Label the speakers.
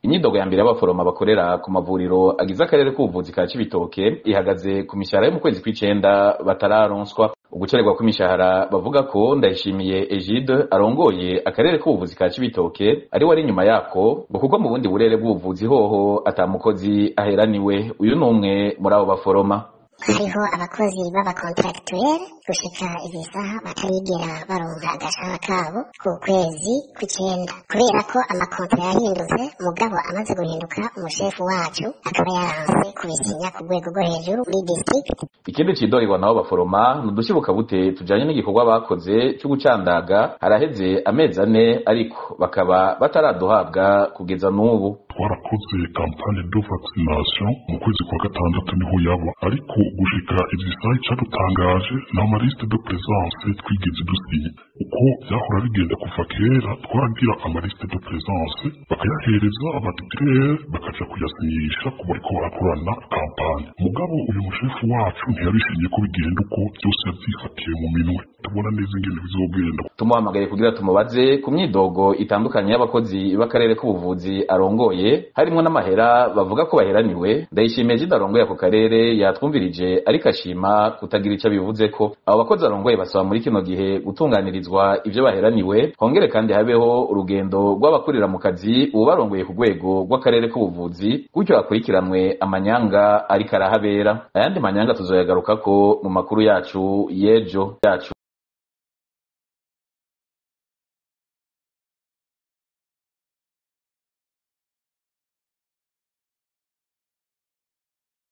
Speaker 1: Imyidogo ya mbere y'abaforoma bakorera ku mavuriro agize akarere k'ubuvuzi ka Cibitoke ihagaze ku mishahara yo mu kwezi kw'icenda batararonswa. Ugucererwa kw'imishahara bavuga ko Ndayishimiye Egide arongoye akarere k'ubuvuzi ka Cibitoke ari we ari inyuma yako, ngo kuko mu bundi burere bw'ubuvuzi hoho ata mukozi aheraniwe. Uyu n'umwe muri abo baforoma.
Speaker 2: Hariho abakozi b'abakontractuel gushika izi saha batarigera baronka agashahara kabo ku kwezi kw'icenda, kubera ko amakontra yahindutse. Mugabo amaze guhinduka, umushefu wacu akaba yaranse kubisinya ku rwego rwo hejuru muri district.
Speaker 1: Ikindi cidorerwa nabo baforoma ni udushibukabute tujanye n'igikorwa bakoze co gucandaga. Haraheze amezi 4, ariko bakaba bataraduhabwa kugeza n'ubu.
Speaker 3: Twarakoze campagne de vaccination mu kwezi kwa gatandatu, niho yaba, ariko gushika izi saha icadutangaje nta ma liste de présence twigeze dusinya. Uko vyahora bigenda kuva kera, twaragira ama liste de présence, bakayahereza aba titulaire, bakaja kuyasinyisha ku bariko barakorana campagne. Mugabo uyu mushefu wacu ntiyabishimye ko bigenda uko, vyose yavyifatiye mu minwe. Tubona neza ingene bizogenda.
Speaker 1: Tumuhamagaye kugira tumubaze ku myidogo itandukanye y'abakozi b'akarere k'ubuvuzi arongoye, harimwo n'amahera bavuga ko baheraniwe, Ndayishimiye Egide arongoye ako karere yatwumvirije, ariko ashima kutagira ico abivuzeko. Abo bakozi arongoye basaba muri kino gihe gutunganirizwa ivyo baheraniwe, hongere kandi habeho urugendo rw'abakurira mu kazi uwubarongoye ku rwego rw'akarere k'ubuvuzi, gutyo hakurikiranwe amanyanga ariko arahabera. Ayandi manyanga tuzoyagarukako mu makuru yacu y'ejo yacu.